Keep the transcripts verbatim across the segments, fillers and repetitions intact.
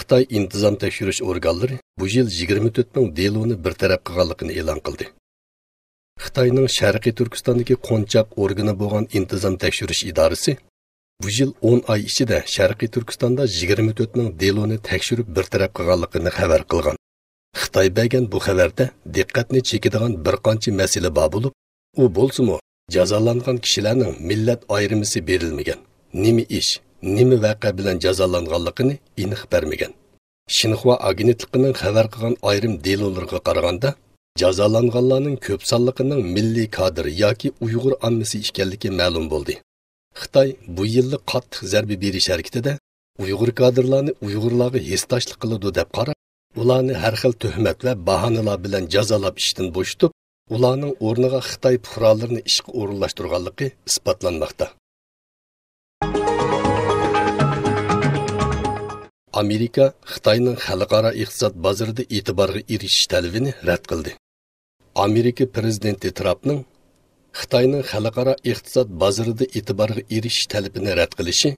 خىتاي ئىنتىزام تەكشۈرۈش ئورگانلىرى بۇ يىل يىگىرمە تۆت مىڭ دېلونى بىر تەرەپ قىلغانلىقىنى ئېلان قىلدى. خىتاينىڭ شەرقىي تۈركىستاندىكى قونچاق ئورگىنى بولغان ئىنتىزام تەكشۈرۈش ئىدارىسى بۇ يىل ئون ئاي ئىچىدە شەرقىي تۈركىستاندا يىگىرمە تۆت مىڭ دېلونى تەكشۈرۈپ بىر تەرەپ قىلغانلىقىنى خەۋەر قىلغان. خىتاي بەرگەن بۇ خەۋەردە دىققەتنى چېكىدىغان بىر قانچە مەسىلە بار بولۇپ، ئۇ بولسىمۇ جازالانغان كىشىلەرنىڭ مىللەت ئايرىمىسى بېرىلمىگەن، نېمە ئىش، نېمە ۋەقە بىلەن جازالانغانلىقىنى ئېنىق بەرمىگەن. شىنخۇا ئاگېنتلىقىنىڭ خەۋەر قىلغان ئايرىم دېلولىرىغا قارىغاندا، جازالانغانلارنىڭ كۆپ سانلىقىنىڭ مىللىي كادىر ياكى ئۇيغۇر ئاممىسى ئىكەنلىكى مەلۇم بولدى. خىتاي بۇ يىللىق قاتتىق زەربە بېرىش ھەرىكىتىدە ئۇيغۇر كادىرلارنى ئۇيغۇرلارغا ھېسداشلىق قىلىدۇ دەپ قاراپ، ئۇلارنى ھەر خىل تۆھمەت ۋە باھانىلار بىلەن جازالاپ ئىشتىن بوشىتىپ، ئۇلارنىڭ ئورنىغا خىتاي پۇقرالىرىنى ئىشقا ئورۇنلاشتۇرغانلىقى ئىسپاتلانماقتا. ئامېرىكا خىتاينىڭ خەلقئارا ئىقتىساد بازىرىدا ئېتىبارغا ئېرىشىش تەلىپىنى رەت قىلدى. ئامېرىكا پىرېزىدېنتى ترامپنىڭ خىتاينىڭ خەلقئارا ئىقتىساد بازىرىدا ئېتىبارغا ئېرىشىش تەلىپىنى رەت قىلىشى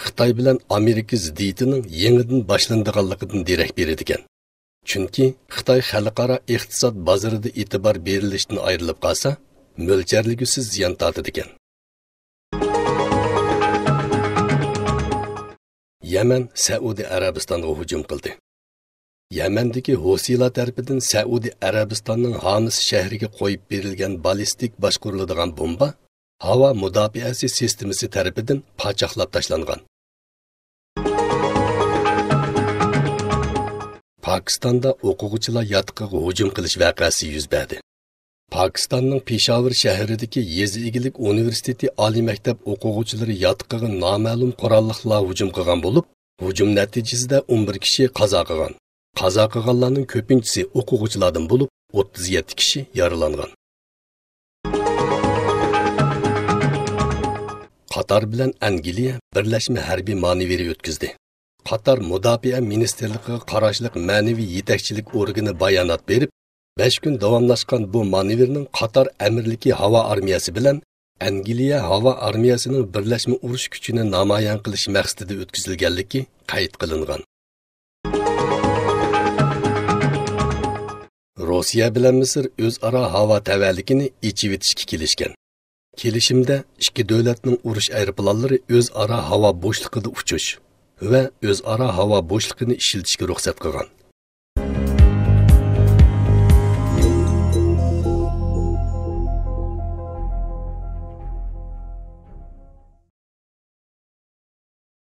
خىتاي بىلەن ئامېرىكا زىددىيىتىنىڭ يېڭىدىن باشلىنىدىغانلىقىدىن دېرەك بېرىدىكەن. چۈنكى خىتاي خەلقئارا ئىقتىساد بازىرىدا ئېتىبار بېرىلىشتىن ئايرىلىپ قالسا، مۆلچەرلىگۈسىز زىيان تارتىدىكەن. يەمەن سەئۇدى ئەرەبىستانغا ھۇجۇم قىلدى. يەمەندىكى ھوسىلار تەرىپىدىن سەئۇدى ئەرەبىستاننىڭ ھامىس شەھىرىگە قويۇپ بېرىلگەن بالىستىك باشقۇرۇلىدىغان بومبا ھاۋا مۇداپىئەسى سىستېمىسى تەرىپىدىن پاچاقلاپ تاشلانغان. پاكىستاندا ئوقۇغۇچىلار ياتىقىغا ھۇجۇم قىلىش ۋەقەسى يۈز بەردى. پاكىستاننىڭ پېشاۋۇر شەھىرىدىكى يېزا ئىگىلىك ئۇنىۋېرسىتېتى ئالىي مەكتەپ ئوقۇغۇچىلىرى ياتىقىغا نامەلۇم قوراللىقلار ھۇجۇم قىلغان بولۇپ، ھۇجۇم نەتىجىسىدە ئون بىر كىشى قازا قىلغان. قازا قىلغانلارنىڭ كۆپىنچىسى ئوقۇغۇچىلاردىن بولۇپ، ئوتتۇز يەتتە كىشى يارىلانغان. قاتار بىلەن ئەنگلىيە بىرلەشمە ھەربىي مانېۋىرى ئۆتكۈزدى. قاتار مۇداپىئە مىنىستىرلىقىغا قاراشلىق مەنىۋى يېتەكچىلىك ئورگىنى بايانات بېرىپ، بەش كۈن داۋاملاشقان بۇ مانېۋىرنىڭ قاتار ئەمىرلىكى ھاۋا ئارمىيەسى بىلەن ئەنگلىيە ھاۋا ئارمىيەسىنىڭ بىرلەشمە ئۇرۇش كۈچىنى نامايان قىلىش مەقسىتىدە ئۆتكۈزۈلگەنلىكى قەيت قىلىنغان. روسىيە بىلەن مىسىر ئۆزئارا ھاۋا تەۋەلىكىنى ئېچىۋېتىشكە كېلىشكەن. كېلىشىمدە ئىككى دۆلەتنىڭ ئۇرۇش ئايروپىلانلىرى ئۆزئارا ھاۋا بوشلۇقىدا ئۇچۇش ۋە ئۆزئارا ھاۋا بوشلۇقىنى ئىشلىتىشكە رۇخسەت قىلغان.